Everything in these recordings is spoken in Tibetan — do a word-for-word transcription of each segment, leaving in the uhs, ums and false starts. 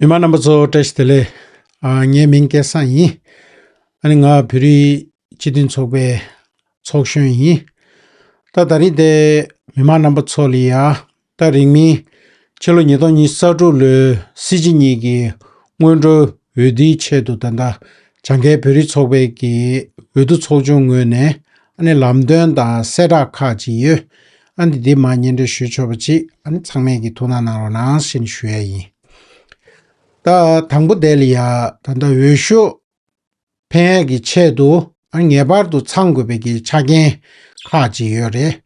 མི་མང་རྣམ་པ་ཚོ་བཀྲ་ཤིས་བདེ་ལེགས། ཨ། ངའི་མིང་སྐལ་བཟང་ཡིན། ཨ་ནི་ང་བོད་རིགས་སྤྱི་མཐུན་ཚོགས་པའི་ཚོགས་གཞོན་ཡིན། ད་ད་རིང་དེ་མི་མང་རྣམ་པ་ཚོ་ལ་ཡ། ད་རིང་མིན་ཕྱི་ལོ་ཉིས་སྟོང་ཉི་ཤུ་རྩ་དྲུག་ལོའི་སྲིད་སྤྱི་གཉིས་ཀྱི་སྔོན་འགྲོའི་འོས་བསྡུའི་ཆེད་དུ། ད་ལྟ་བྱང་ཁའི་བོད་རིགས་ཚོགས་པའི་གི་འོས་བསྡུ་ཚོགས་ཆུང་ངོས་ནས་ཨ་ནི་ལམ་སྟོན་དང་གསལ་བསྒྲགས་ཁག་ཅིག་ཡོད། ཨ་ནི་འདི་མར་སྙན་སྒྲོན་ཞུ་ཆོག་པ་ཅིག་ཨ་ནི་ཚང་མས་ཀྱི་ཐུགས་སྣང་གནང་རོགས་གནང་ཞེས་ཞུ་ཡ་ཡིན། ད་དང་པོ་དེ་ལ་ཡ། ད་ལྟ་འོས་ཤོག་འཕེན་ཡས་ཀྱི་ཆེད་དུ་ཨ་ངེས་པར་དུ་ཚང་དགོས་པའི་གི་ཆ་རྐྱེན་ཁག་ཅིག་ཡོད་རེད།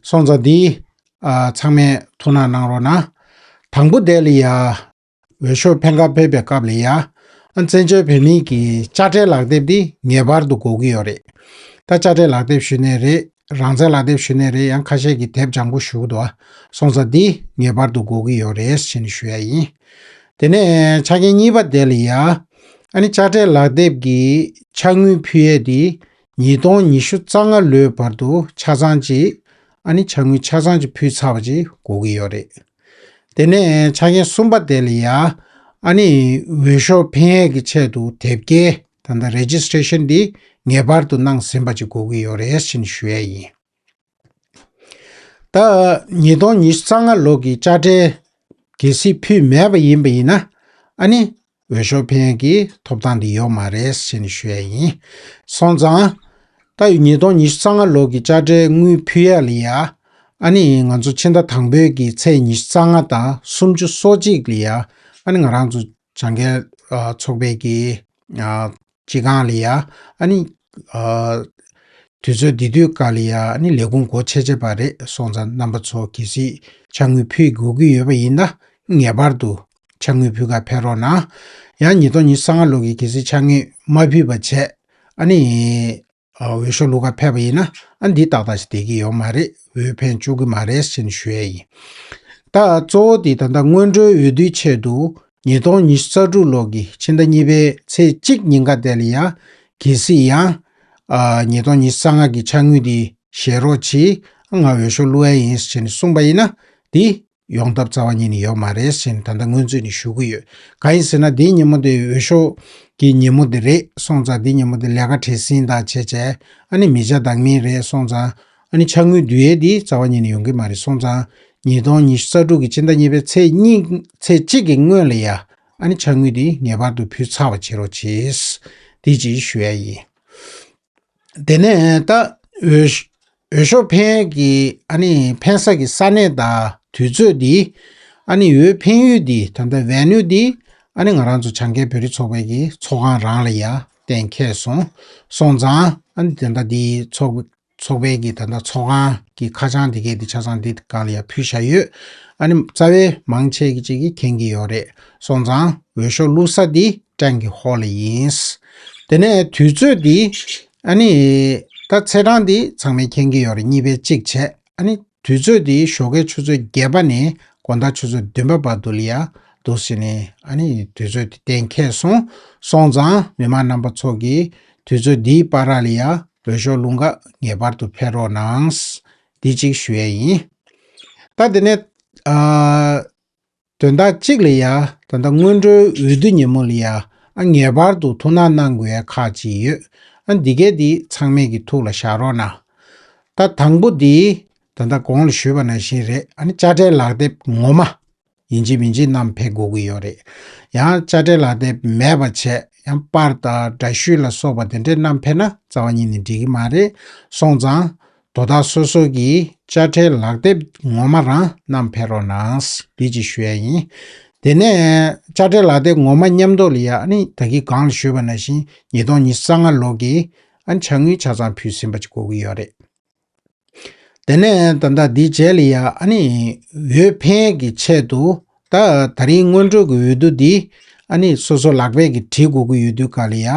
སོང་ཙང་འདི་ཨ་ཚང་མས་ཐུགས་སྣང་གནང་རོགས་གནང་། དང་པོ་དེ་ལ་ཡ། འོས་ཤོག་འཕེན་ཁ་ཕེབས་པའི་སྐབས་ལ་ཡ། ཨ་བཙན་བྱོལ་བོད་མིའི་གི་དཔྱ་ཁྲལ་ལག་དེབ་འདི་ངེས་པར་དུ་དགོས་ཀྱི་ཡོད་རེད། ད་དཔྱ་ཁྲལ་ལག་དེབ་ཞུས་ནའི་རེད། རང་བཙན་ལག་དེབ་ཞུས་ནའི་རེད། ཡང་ཁ་ཤས་ཀྱིས་དེབ་ལྗང་པོ་ཞུ་གི་འདུག་ཨ། སོང་ཙང་འདི་ངེས་པར་དུ་དགོས་ཀྱི་ཡོད་རེད་ཞེས་ཞུ་ཡ་ཡིན། དེ་ནས་ཆ་རྐྱེན་གཉིས་པ་དེ་ལ་ཡ། ཨ་ནི་དཔྱ་ཁྲལ་ལག་དེབ་ཀྱི་ཕྱག་དངུལ་ཕུལ་ཡས་དེ་ཉིས་སྟོང་ཉི་ཤུ་རྩ་ལྔ་ལོའི་བར་དུ་ཆ་ཚང་ཅིག་ཨ་ནི་ཕྱག་དངུལ་ཆ་ཚང་ཅིག་ཕུལ་ཚར་བ་ཅིག་དགོས་ཀྱི་ཡོད་རེད། དེ་ནས་ཆ་རྐྱེན་གསུམ་པ་དེ་ལ་ཡ། ཨ་ནི་འོས་ཤོག་འཕེན་ཡས་ཀྱི་ཆེད་དུ་དེབ་སྐྱེལ། ད་ལྟ་རེ་ཇི་སི་ཊེ་ཤན་འདི་ངེས་པར་དུ་གནང་ཟིན་པ་ཅིག་དགོས་ཀྱི་ཡོད་རེད་ཞེས་ཞུ་ཡས་ཡིན། ད་ཉིས་སྟོང་ཉི་ཤུ་རྩ་ལྔ་ལོ་གི་དཔྱ་ཁྲལ་གལ་སྲིད་ཕུལ་མེད་པ་ཡིན་པ་ཡིན་ན། ཨ་ནི་འོས་ཤོག་འཕེན་ཡས་ཀྱི་ཐོབ་ཐང་དེ་ཡོད་མ་རེད་ཞེས་ཞུ་ཡས་ཡིན། སོང་ཙང་། ད་ཉིས་སྟོང་ཉི་ཤུ་རྩ་ལྔ་ལོ་གི་དཔྱ་ཁྲལ་དངུལ་ཕུལ་ཡས་ལ་ཡ། ཨ་ནི་ང་ཚོ་ཕྱི་ཟླ་དང་པོའི་གི་ཚེས་ཉི་ཤུ་རྩ་ལྔ་དང་སུམ་ཅུ་སོ་གཅིག་ལ་ཡ། ཨ་ནི་ང་རང་ཚོ་བྱང་ཁའི་ཨ་ཚོགས་པའི་གི་ཨ་སྤྱི་ཁང་ལ་ཡ། ཨ་ནི་ཨ་དུས་ཚོད་འདི་དུས་སྐབས་ལ་ཡ། ཨ་ནི་ལས་ཁུངས་སྒོ་ཕྱེ་བྱས་པ་རེད། སོང་ཙང་རྣམ་པ་ཚོ་གལ་སྲིད་ཕྱག་དངུལ་ཕུལ་དགོས་ཀྱི་ཡོད་པ་ཡིན་ན། ངེས་པར་དུ་ཕྱག་དངུལ་ཕུལ་ག་ཕེབས་རོགས་གནང་། ཡང་ཉིས་སྟོང་ཉི་ཤུ་རྩ་ལྔ་ལོ་གི་གལ་སྲིད་ཕྱག་དངུལ་མ་ཕུལ་བ་བྱས། ཨ་ནི། ཨ་འོས་ཤོག་བླུག་ག་ཕེབས་པ་ཡིན་ན། ཨ་འདི་ཏག་ཏག་ཞིག་བསྡད་ཀྱི་ཡོད་མ་རེད། འོས་འཕེན་བཅུག་གི་མ་རེད་ཟེར་ནས་ཞུ་ཡས་ཡིན། ད་གཙོ་བོ་དེ་ད་ལྟ་སྔོན་འགྲོའི་འོས་བསྡུའི་ཆེད་དུ་ཉིས་སྟོང་ཉི་ཤུ་རྩ་དྲུག་ལོ་གི་ཕྱི་ཟླ་གཉིས་པའི་ཚེས་གཅིག་ཉིན་ཀ་དེ་ལ་ཡ། གལ་སྲིད་ཡང་ཨ་ཉིས་སྟོང་ཉི་ཤུ་རྩ་ལྔ་གི་ཕྱག་དངུལ་དེ་བཞེས་རོགས་གྱིས། ང་འོས་ཤོག་བླུག་ཡས་ཡིན་ཟེར་ནས་གསུངས་པ་ཡིན་ན། དེ་ཡོང་ཐབས་རྩ་བ་ཉིད་ནས་ཡོད་མ་རེད་ཟེར་ནས་ད་ལྟ་སྔོན་ཚུད་ནས་ཞུ་གི་ཡོད། གང་ཡིན་ཟེར་ན། དེའི་ཉིན་མོ་དེ་འོས་ཤོག་གི་ཉིན་མོ་དེ་རེད། སོང་ཙང་དེའི་ཉིན་མོ་དེ་ལས་ཀ་བྲེལ་ཟིང་དང་བྱས་བྱས། ཨ་ནི་མི་ཆ་འདང་མིན་རེད། སོང་ཙང་ཨ་ནི་ཕྱག་དངུལ་བསྡུ་ཡས་དེ་རྩ་བ་ཉིད་ནས་ཡོང་གི་མ་རེད། སོང་ཙང་ཉིས་སྟོང་ཉི་ཤུ་རྩ་དྲུག་གི་ཕྱི་ཟླ་གཉིས་པའི་ཚེས་གཉིས། ཚེས་གཅིག་གི་སྔོན་ལ་ཡ། ཨ་ནི་ཕྱག་དངུལ་དེ་ངེས་པར་དུ་ཕུལ་ཚར་བ་བྱེད་རོགས་གྱིས། དེ་ཅིག་ཞུ་ཡས་ཡིན། དེ་ནས་ད་འོས་འོས་ཤོག་འཕེན་གྱི་ཨ་ནི་འཕེན་ས་གི་ས་གནས་དང་དུས་ཚོད་འདི། ཨ་ནི་འོས་འཕེན་ཡུལ་འདི། ད་ལྟ་ཝེ་ནུ་འདི། ཨ་ནི་ང་རང་ཚོ་བྱང་ཁའི་བོད་རིགས་ཚོགས་པའི་གི་ཚོགས་ཁང་རང་ལ་ཡ་གཏན་འཁེལ་སོང་། སོང་ཙང་ཨ་ནི་ད་ལྟ་འདི་ཚོགས་ཚོགས་པའི་གི་ད་ལྟ་ཚོགས་ཁང་གི་ཁ་བྱང་འདི་གའི་འདི་ཆ་ཚང་འདི་སྒང་ལ་ཡ་ཕུལ་བཞག་ཡོད། ཨ་ནི་རྩ་བའི་མང་ཆེ་གི་ཅིག་གིས་མཁྱེན་གྱི་ཡོད་རེད། སོང་ཙང་འོས་ཤོག་བླུག་ས་འདི་ཀྲེང་གི་ཧོ་ལ་ཡིན། དེ་ནས་དུས་ཚོད་འདི། ཨ་ནི་ད་ཚེས་གྲངས་འདི་ཚང་མས་མཁྱེན་གྱི་ཡོད་རེད། གཉིས་པའི་གཅིག་བྱས། ཨ་ནི་དུས་ཚོད་འདི་ཞོགས་ཀའི་ཆུ་ཚོད་བརྒྱད་པ་ནས་དགོང་དག་ཆུ་ཚོད་བདུན་པ་བར་དུ་ལ་ཡ་འདུག་ཟེར་ནས། ཨ་ནི་དུས་ཚོད་འདི་གཏན་འཁེལ་སོང་། སོང་ཙང་མི་མང་རྣམ་པ་ཚོ་གིས་དུས་ཚོད་འདིའི་བར་ལ་ཡ་འོས་ཤོག་བླུག་ག་ངེས་པར་དུ་ཕེབས་རོགས་གནང་། འདི་གཅིག་ཞུ་ཡས་ཡིན། ད་དེ་ནས་ཨ། དོན་དག་གཅིག་ལ་ཡ། ད་ལྟ་སྔོན་འགྲོའི་འོས་བསྡུ་ཉིན་མོ་ལ་ཡ། ཨ་ངེས་པར་དུ་ཐུགས་སྣང་གནང་དགོས་ཡ་ཁག་ཅིག་ཡོད། ཨ་འདི་གས་འདི་ཚང་མས་ཀྱི་ཐུགས་ལ་བཞག་རོགས་གནང་། ད་དང་པོ་འདི། ད་ལྟ་གོང་ལ་ཞུས་པ་ནང་བཞིན་རེད། ཨ་ནི་དཔྱ་ཁྲལ་ལག་དེབ་ངོ་མ་ཡིན་གཅིག་མིན་གཅིག་བསྣམས་ཕེབས་དགོས་ཀྱི་ཡོད་རེད། ཡང་དཔྱ་ཁྲལ་ལག་དེབ་མེད་པ་བྱས། ཡང་པར་དང་འདྲ་བཤུས་ལ་སོགས་པ་དེ་འདྲས་བསྣམས་ཕེབས་ན་རྩ་བ་ཉིད་ནས་འགྲིག་གི་མ་རེད། སོང་ཙང་དོ་བདག་སོ་སོ་གིས་དཔྱ་ཁྲལ་ལག་དེབ་ངོ་མ་རང་བསྣམས་ཕེབས་རོགས་གནང་། འདི་ཅིག་ཞུ་ཡ་ཡིན། དེ་ནས་དཔྱ་ཁྲལ་ལག་དེབ་ངོ་མ་མཉམ་དུ་ལ་ཡ། ཨ་ནི་ད་གིན་གོང་ལ་ཞུས་པ་ནང་བཞིན་ཉིས་སྟོང་ཉི་ཤུ་རྩ་ལྔ་ལོ་གི་ཨ་ནི་ཕྱག་དངུལ་ཆ་ཚང་ཕུལ་ཟིན་པ་ཅིག་དགོས་ཀྱི་ཡོད་རེད། དེ་ནས་ད་ལྟ་འདི་རྗེས་ལ་ཡ། ཨ་ནི་འོས་འཕེན་གྱི་ཆེད་དུ། ད་ད་རིང་སྔོན་འགྲོ་གི་འོས་བསྡུ་འདི། ཨ་ནི་སོ་སོ་ལག་པས་ཀྱི་བྲིས་དགོས་ཀྱི་ཡོད་དུས་སྐབས་ལ་ཡ།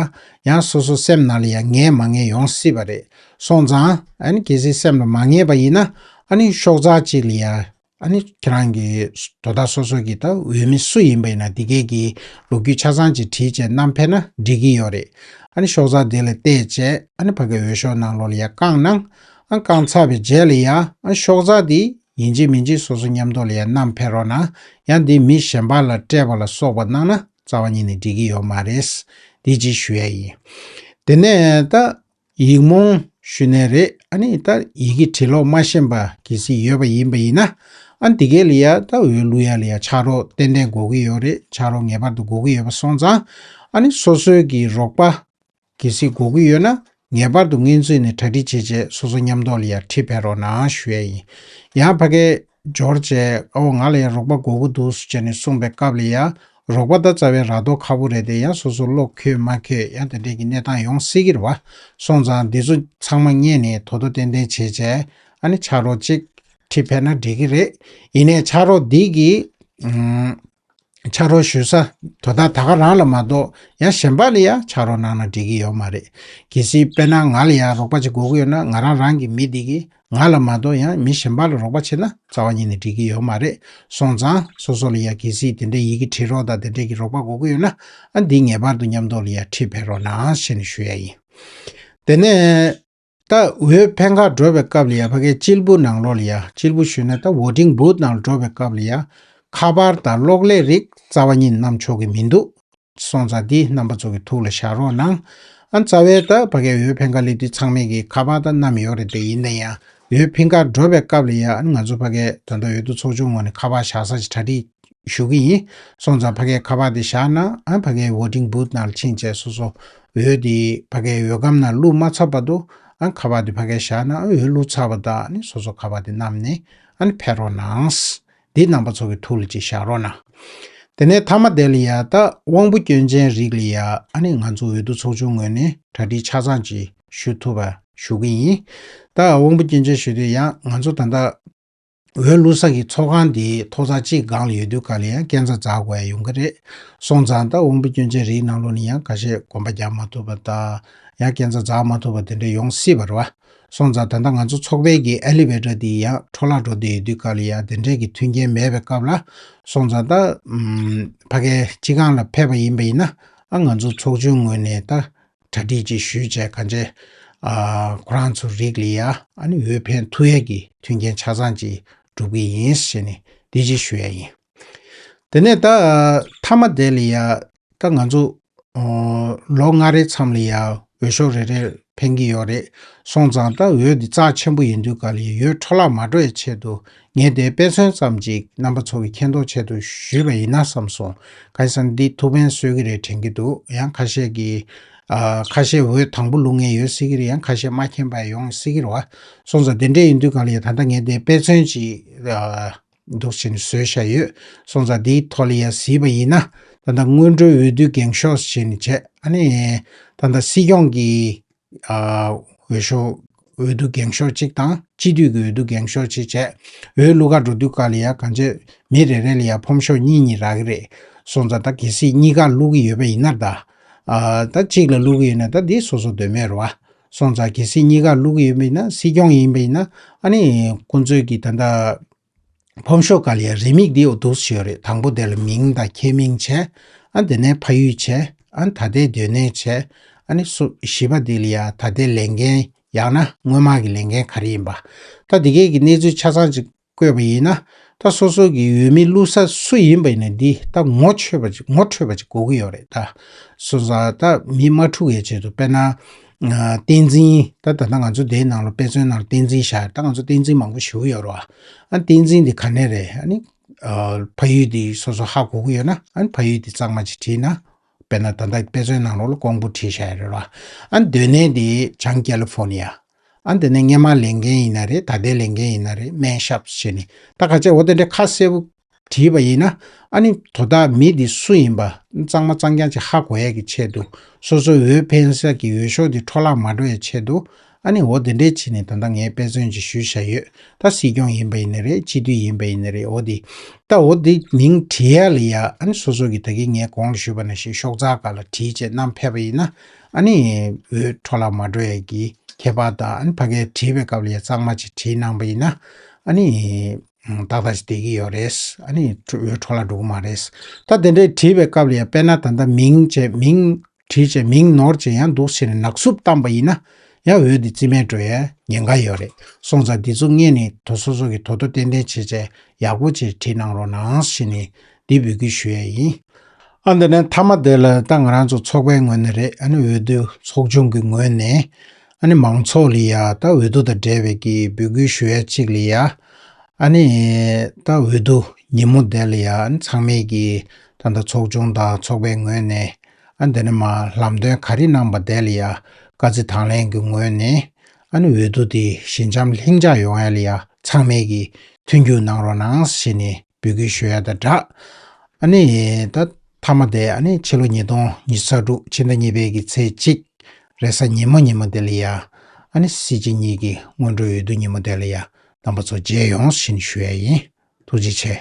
ཡང་སོ་སོ་སེམས་ནང་ལ་ཡ་ངེས་མ་ངེས་ཡོང་སྲིད་པ་རེད། སོང་ཙང་ཨ་ནི་གལ་སྲིད་སེམས་ལ་མ་ངེས་པ་ཡིན་ན། ཨ་ནི་ཤོག་ཚང་གཅིག་ལ་ཡ། ཨ་ནི་ཁྱེད་རང་གི་དོ་བདག་སོ་སོ་གི་ད་འོས་མི་སུ་ཡིན་པ་ཡིན་ན། འདི་གས་ཀྱི་ལོ་རྒྱུས་ཆ་ཚང་ཅིག་བྲིས་བྱས་བསྣམས་ཕེབས་ན་འགྲིག་གི་ཡོད་རེད། ཨ་ནི་ཤོག་ཚང་དེ་ལ་བལྟས་བྱས། ཨ་ནི་ཕ་གི་འོས་ཤོག་ནང་ལོགས་ལ་ཡ་བཀང་གནང་། ཨ་བཀང་ཚར་བའི་རྗེས་ལ་ཡ། ཨ་ཤོག་ཚང་དེ་ ཡིན་གཅིག་མིན་གཅིག་སོ་སོ་མཉམ་དུ་ལ་ཡ་བསྣམས་ཕེབས་རོགས་གནང་། ཡང་འདི་མི་གཞན་པ་ལ་སྤྲད་པ་ལ་སོགས་པ་གནང་ན་རྩ་བ་ཉིད་ནས་འགྲིག་གི་ཡོད་མ་རེད། འདི་ཅིག་ཞུ་ཡ་ཡིན། དེ་ནས་ད་ཡིག་རྨོངས་ཞུས་ནའི་རེད། ཨ་ནི་ད་ཡི་གེ་འབྲི་ཀློག་མ་ཤེས་པ་གལ་སྲིད་ཡོད་པ་ཡིན་པ་ཡིན་ན། ཨ་འདི་གས་ལ་ཡ་ད་འོས་བླུག་ཡ་ལ་ཡ་ཕྱག་རོགས་ཏན་ཏན་དགོས་ཀྱི་ཡོད་རེད། ཕྱག་རོགས་ངེས་པར་དུ་དགོས་ཀྱི་ཡོད་པ་སོང་ཙང་། ཨ་ནི་སོ་སོའི་གི་རོགས་པ་གལ་སྲིད་དགོས་ཀྱི་ཡོད་ན། ངེས་པར་དུ་སྔོན་ཚུད་ནས་གྲ་སྒྲིག་བྱེད་བྱས་སོ་སོ་མཉམ་དུ་ལ་ཡ་ཁྲིད་ཕེབས་རོགས་གནང་ཞུ་ཡ་ཡིན། ཡང་ཕ་གིར་འབྱོར་བྱས་ཨོ་ང་ལ་ཡ་རོགས་པ་དགོས་ཀྱི་འདུག་ཟེར་བྱས་ནས་གསུངས་པའི་སྐབས་ལ་ཡ། རོགས་པ་ད་རྩ་བའི་ར་ཏོ་ཁ་པོ་རེད་དེ། ཡང་སོ་སོ་བློ་འཁེལ་མ་འཁེལ་ཡང་དེ་འདྲས་ཀྱི་གནས་སྟངས་ཡོང་སྲིད་ཀྱི་རེད་བ། སོང་ཙང་འདི་ཚོ་ཚང་མ་རྙེད་ནས་དོ་དོ་ཏན་ཏན་བྱས་བྱས། ཨ་ནི་ཕྱག་རོགས་གཅིག་ཁྲིད་ཕེབས་ན་འགྲིག་གི་རེད། ཡིན་ནའི་ཕྱག་རོགས་འདི་གི་ཨུམ། ཕྱག་རོགས་ཞུ་ས་དོ་བདག་ད་ག་རང་ལ་མ་གཏོགས་ཡང་གཞན་པ་ལ་ཡང་ཕྱག་རོགས་གནང་ན་འགྲིག་གི་ཡོད་མ་རེད། གལ་སྲིད་དཔེར་ན་ང་ལ་ཡང་རོགས་པ་ཅིག་དགོས་ཀྱི་ཡོད་ན། ང་རང་རང་གི་མི་འདི་གིས་ང་ལ་མ་གཏོགས་ཡང་མི་གཞན་པ་ལ་རོགས་པ་བྱེད་ན་རྩ་བ་ཉིད་ནས་འགྲིག་གི་ཡོད་མ་རེད། སོང་ཙང་སོ་སོ་ལ་ཡང་གལ་སྲིད་དེ་འདྲའི་ཡི་གེ་འབྲི་རོགས་དང་དེ་འདྲའི་གི་རོགས་པ་དགོས་ཀྱི་ཡོད་ན། ཨ་འདི་ངེས་པར་དུ་མཉམ་དུ་ལ་ཡང་ཁྲིད་ཕེབས་རོགས་གནང་ཞེས་ནས་ཞུ་ཡ་ཡིན། དེ་ནས། ད་འོས་འཕེན་ཁར་འགྲོ་བའི་སྐབས་ལ་ཡ། ཕ་གིའི་སྤྱིལ་བུ་ནང་ལོགས་ལ་ཡ། སྤྱིལ་བུ་ཞུས་ན་ད་voting booth ནང་ལ་འགྲོ་བའི་སྐབས་ལ་ཡ། ཁ་པར་དང་གློག་ཀླད་རིགས་རྩ་བ་ཉིད་བསྣམས་ཆོག་གི་མི་འདུག། སོང་ཙང་འདི་རྣམ་པ་ཚོ་གི་ཐུགས་ལ་བཞག་རོགས་གནང་། ཨ་རྩ་བའི་ད་ཕ་གིའི་འོས་འཕེན་ཁ་སླེབས་དུས་ཚང་མས་ཀྱི་ཁ་པར་ད་བསྣམས་ཡོད་རེད་དེ། ཡིན་ན་ཡང་འོས་འཕེན་ཁར་འགྲོ་བའི་སྐབས་ལ་ཡ། ཨ་ང་ཚོ་ཕ་གིའི་ད་ལྟ་འོས་བསྡུ་ཚོགས་ཆུང་ངོས་ནས་ཁ་པར་བཞག་ས་ཅིག་གྲ་སྒྲིག་ཞུ་གི་ཡིན། སོང་ཙང་ཕ་གིའི་ཁ་པར་དེ་བཞག་ན། ཨ་ཕ་གིའི་voting booth ནང་ལ་ཕྱིན་བྱས་སོ་སོ་འོས་དེ་ཕ་གིའི་འོས་སྒམ་ནང་བླུགས་མ་ཚར་བར་དུ། ཨ་ཁ་པར་དེ་ཕ་གིར་བཞག་ན། ཨ་འོས་བླུགས་ཚར་བ་དང་ཨ་ནི་སོ་སོ་ཁ་པར་དེ་བསྣམས་ནས་ཨ་ནི་ཕེབས་རོགས་གནང་། འདི་རྣམ་པ་ཚོ་གི་ཐུགས་ལ་ཅིག་བཞག་རོགས་གནང་། དེ་ནས་མཐའ་མ་དེ་ལ་ཡ། ད་དབང་པོ་སྐྱོན་ཅན་རིགས་ལ་ཡ། ཨ་ནི་ང་ཚོ་འོས་བསྡུ་ཚོགས་ཆུང་ངོས་ནས་གྲ་སྒྲིག་ཆ་ཚང་ཅིག་ཞུ་ཐུབ་པ་ཞུ་གི་ཡིན། ད་དབང་པོ་སྐྱོན་ཅན་ཞུ་དུས་ཡང་ང་ཚོ་ད་ལྟ་འོས་བླུག་ས་གི་ཚོགས་ཁང་དེ་ཐོག་ཚད་གཅིག་སྒང་ལ་ཡོད་དུས་ག་ལ་ཡང་སྐས་འཛེག་འཛེག་དགོས་ཡ་ཡོང་གི་རེད། སོང་ཙང་ད་དབང་པོ་སྐྱོན་ཅན་རིགས་ནང་ལོགས་ནས་ཡང་ཁ་ཤས་གོམ་པ་རྒྱག་མ་ཐུབ་པ་དང་། ཡང་སྐས་འཛེག་འཛེག་མ་ཐུབ་པ་དེ་འདྲ་ཡོང་སྲིད་པ་རེད་བ། སོང་ཙང་ད་ལྟ་ང་ཚོ་ཚོགས་པའི་གི་elevator་དེ་ཡང་འཕྲོ་བརླག་འགྲོ་བསྡད་ཡོད་དུས་ག་ལ་ཡང་དེ་འདྲའི་གི་མཐུན་རྐྱེན་མེད་པའི་སྐབས་ལ། སོང་ཙང་ད་ཨམ་ཕ་གིའི་སྤྱི་ཁང་ལ་ཕེབས་པ་ཡིན་པ་ཡིན་ན། ཨ་ང་ཚོ་ཚོགས་ཆུང་ངོས་ནས་ད། གྲ་སྒྲིག་ཅིག་ཞུས་བྱས་གང་བྱས། ཨ་ཁོ་རང་ཚོ་རིགས་ལ་ཡ། ཨ་ནི་འོས་འཕེན་ཐུབ་ཡས་ཀྱི་མཐུན་རྐྱེན་ཆ་ཚང་ཅིག་སྒྲུབ་ཀྱི་ཡིན་ཟེར་ནས་འདི་ཅིག་ཞུ་ཡ་ཡིན། དེ་ནས་ད་མཐའ་མ་དེ་ལ་ཡ། ད་ང་ཚོ་ཨོ་ལོ་ལྔ་རེའི་མཚམས་ལ་ཡ་འོས་ཤོག་རེ་རེ་འཕེན་གྱི་ཡོད་རེད། སོང་ཙང་ད་འོས་འདི་རྩ་ཆེན་པོ་ཡིན་དུས་ག་ལ་ཡ་འོས་འཕྲོ་བརླག་མ་འགྲོ་ཡའི་ཆེད་དུ། ངས་དེ་དཔེ་མཚོན་ཙམ་ཅིག་རྣམ་པ་ཚོ་གི་མཁྱེན་རྟོགས་ཆེད་དུ་ཞུས་པ་ཡིན་ན་བསམ་སོང་། གང་ཡིན་ཟེར་ན་འདི་ཐུགས་ཕན་གསོས་ཀྱི་རེད་དྲན་གྱི་འདུག། ཡང་ཁ་ཤས་ཀྱིས་ཨ་ཁ་ཤས་འོས་དང་པོ་བླུག་མཁན་ཡོད་སྲིད་ཀྱི་རེད། ཡང་ཁ་ཤས་མ་མཁྱེན་པ་ཡོང་སྲིད་ཀྱི་རེད་བ། སོང་ཙང་དེ་འདྲས་ཡིན་དུས་ག་ལ་ཡ་ད་ལྟ་ངས་དེ་དཔེ་མཚོན་ཅིག་ཨ་འདུག་བྱས་ནས་བཟོས་བཞག་ཡོད། སོང་ཙང་འདིའི་ཐོག་ལ་ཡ་གཟིགས་པ་ཡིན་ན། ད་ལྟ་སྔོན་འགྲོའི་འོས་བསྡུ་འགེངས་ཤོག་བྱས་ནས་བྱས། ཨ་ནི་ད་ལྟ་སྲིད་སྐྱོང་གི་ཨ་འོས་ཤོག་འོས་བསྡུ་འགེངས་ཤོག་གཅིག་དང་། སྤྱི་འཐུས་ཀྱི་འོས་བསྡུ་འགེངས་ཤོག་གཅིག་བྱས། འོས་བླུག་ག་འགྲོ་དུས་ག་ལ་ཡ་གང་བྱས་མི་རེ་རེ་ལ་ཡ་ཕོམ་ཤོག་གཉིས་གཉིས་རག་གི་རེད། སོང་ཙང་ད་གལ་སྲིད་གཉིས་ཀ་བླུག་གི་ཡོད་པ་ཡིན་ན། ད་ཨ་ད་གཅིག་ལ་བླུག་གི་ཡོད་ན་ད་འདི་སོ་སོ་འདོད་མོས་རེད་བ། སོང་ཙང་གལ་སྲིད་གཉིས་ཀ་བླུག་གི་ཡོད་པ་ཡིན་ན། སྲིད་སྐྱོང་ཡིན་པ་ཡིན་ན། ཨ་ནི་ཁོང་ཚོས་ཀྱི་ད་ལྟ། ཕོམ་ཤོག་ག་ལ་ཡ་རེའུ་མིག་འདི་འོ་འདུག་སེ་ཡོད་རེད། དང་པོ་དེ་ལ་མིང་དང་ཁྱེད་མིང་བྱས། ཨ་དེ་ནས་ཕ་ཡུལ་བྱས། ཨ་ད་ལྟའི་སྡོད་གནས་བྱས། ཨ་ནི་སུ་བཞི་པ་འདི་ལ་ཡ་ད་ལྟའི་ལས་འགན་ཡང་ན་སྔོན་མ་གི་ལས་འགན་ག་རེ་ཡིན་པ། ད་འདི་གས་ཀྱི་གནས་ཚུལ་ཆ་ཚང་ཅིག་བཀོད་པ་ཡིན་ན། ད་སོ་སོ་གི་འོས་མི་བླུག་ས་སུ་ཡིན་པ་ཡིན་ན་འདི་ད་ངོ་འཕྲོད་པ་ཅིག་ངོ་འཕྲོད་པ་ཅིག་དགོས་ཀྱི་ཡོད་རེད། ད་སོ་སོ་ད་མི་མ་འཁྲུག་ཡའི་ཆེད་དུ། དཔེར་ན། ཨ་བསྟན་འཛིན། ད་ད་ལྟ་ང་ཚོ་དེའི་ནང་ལ་དཔེ་མཚོན་ནང་ལ་བསྟན་འཛིན་བཞག། ད་ང་ཚོ་བསྟན་འཛིན་མང་པོ་ཞེ་པོ་ཡོད་རེད་བ། ཨ་བསྟན་འཛིན་དེ་ག་ནས་རེད། ཨ་ནི་ཨ་ཕ་ཡུལ་དེ་སོ་སོ་ཧ་གོ་གི་ཡོད་ན། ཨ་ནི་ཕ་ཡུལ་དེ་གཙང་མ་ཅིག་བྲིས་ན། དཔེར་ན་ད་ལྟ་དཔེ་མཚོན་ནང་ལོགས་ལ་ཀོང་པོ་བྲིས་བཞག་ཡོད་རེད་བ། ཨ་ནི་སྡོད་གནས་དེ་བྱང་ཀེ་ལི་ཧྥོ་ནི་ཡ། ཨ་དེ་ནས་སྔོན་མ་ལས་འགན་ཡིན་ན་རེད། ད་ལྟའི་ལས་འགན་ཡིན་ན་རེད། སྨན་ཞབས་བྱས་ནས་ད་ག་ཚད་འོ་དེ་འདྲའི་ཁ་གསལ་པོ་བྲིས་པ་ཡིན་ན། ཨ་ནི་དོ་བདག་མི་འདི་སུ་ཡིན་པ་གཙང་མ་གཙང་རྐྱང་ཅིག་ཧ་གོ་ཡས་ཀྱི་ཆེད་དུ། སོ་སོའི་འོས་འཕེན་ས་གི་འོས་ཤོག་འདི་འཕྲོ་བརླག་མ་འགྲོ་ཡའི་ཆེད་དུ། ཨ་ནི་འོ་དེ་འདྲའི་བྱས་ནས་ད་ལྟ་ངས་དཔེ་མཚོན་ཅིག་ཞུས་བཞག་ཡོད། ད་སྲིད་སྐྱོང་ཡིན་པ་ཡིན་ན་རེད། སྤྱི་འཐུས་ཡིན་པ་ཡིན་ན་རེད། འོ་དེ་ད་འོ་དེ་མིང་བྲིས་ཡ་ལ་ཡ། ཨ་ནི་སོ་སོ་གི་ད་གིན་ངས་གོང་ལ་ཞུས་པ་ནང་བཞིན་ཤོག་རྩ་སྒང་ལ་བྲིས་བྱས་བསྣམས་ཕེབས་པ་ཡིན་ན། ཨ་ནི་འོས་འཕྲོ་བརླག་མ་འགྲོ་ཡས་ཀྱི་ཁྱད་པར་དང་། ཨ་ནི་ཕ་གིར་བྲིས་པའི་སྐབས་ལ་ཡ་གཙང་མ་ཅིག་བྲིས་གནང་པ་ཡིན་ན། ཨ་ནི་ཏག་ཏག་ཅིག་བསྡད་ཀྱི་ཡོད་རེད། ཨ་ནི་འཕྲོ་འོས་འཕྲོ་བརླག་འགྲོ་གི་མ་རེད། ད་དེ་འདྲའི་བྲིས་པའི་སྐབས་ལ་ཡ། དཔེར་ན་ད་ལྟ་མིང་བྱས། མིང་བྲིས་བྱས་མིང་ནོར་བྱས་ཡང་འདུག་བྱས་ནས་ནག་བསུབ་བཏང་པ་ཡིན་ན། ཡང་འོས་དེ་རྩིས་མེད་འགྲོ་ཡའི་ཉེན་ཁ་ཡོད་རེད། སོང་ཙང་འདི་ཚོ་སྔོན་ནས་དོ་སོ་སོ་གི་དོ་དོ་ཏན་ཏན་བྱས་བྱས་ཡག་པོ་བྱས་བྲིས་གནང་རོགས་གནང་ཞེས་ནས་འདི་འབོད་སྐུལ་ཞུ་ཡ་ཡིན། ཨ་འདི་ནས་མཐའ་མ་དེ་ལ་ད་ང་རང་ཚོ་ཚོགས་པའི་ངོས་ནས་རེད། ཨ་ནི་འོས་བསྡུ་ཚོགས་ཆུང་གི་ངོས་ནས་ཨ་ནི་མང་ཚོགས་ལ་ཡ་ད་འོས་བསྡུ་དང་འབྲེལ་བའི་གི་འབོད་སྐུལ་ཞུ་ཡ་གཅིག་ལ་ཡ། ཨ་ནི་ད་འོས་བསྡུ་ཉིན་མོ་དེ་ལ་ཡ་ཨ་ནི་ཚང་མས་གི་ད་ལྟ་ཚོགས་ཆུང་དང་ཚོགས་པའི་ངོས་ནས་ཨ་འདི་ནས་མ་ལམ་སྟོན་ག་རེ་གནང་པ་དེ་ལ་ཡ་བཀའ་རྩི་དང་ལེན་གི་ངོས་ནས་ཨ་ནི་འོས་བསྡུ་དེ་ཞི་འཇམ་ལྷིང་འཇགས་ཡོང་ཡ་ལ་ཡ་ཚང་མས་གི་མཐུན་འགྱུར་གནང་རོགས་གནང་ཞེས་ནས་འབོད་སྐུལ་ཞུ་ཡ་དང་སྦྲགས། ཨ་ནི་ད་མཐའ་མ་དེ་ཨ་ནི་ཕྱི་ལོ་ཉིས་སྟོང་ཉི་ཤུ་རྩ་དྲུག་ཕྱི་ཟླ་གཉིས་པའི་གི་ཚེས་གཅིག་རེས་གཟའ་ཉིན་མོ་ཉིན་མོ་དེ་ལ་ཡ་ཨ་ནི་སྲིད་སྤྱི་གཉིས་ཀྱི་སྔོན་འགྲོ་འོས་བསྡུ་ཉིན་མོ་དེ་ལ་ཡ་རྣམ་པ་ཚོ་མཇལ་ཡོང་ཞེས་ཞུ་ཡ་ཡིན། ཐུགས་རྗེ་ཆེ།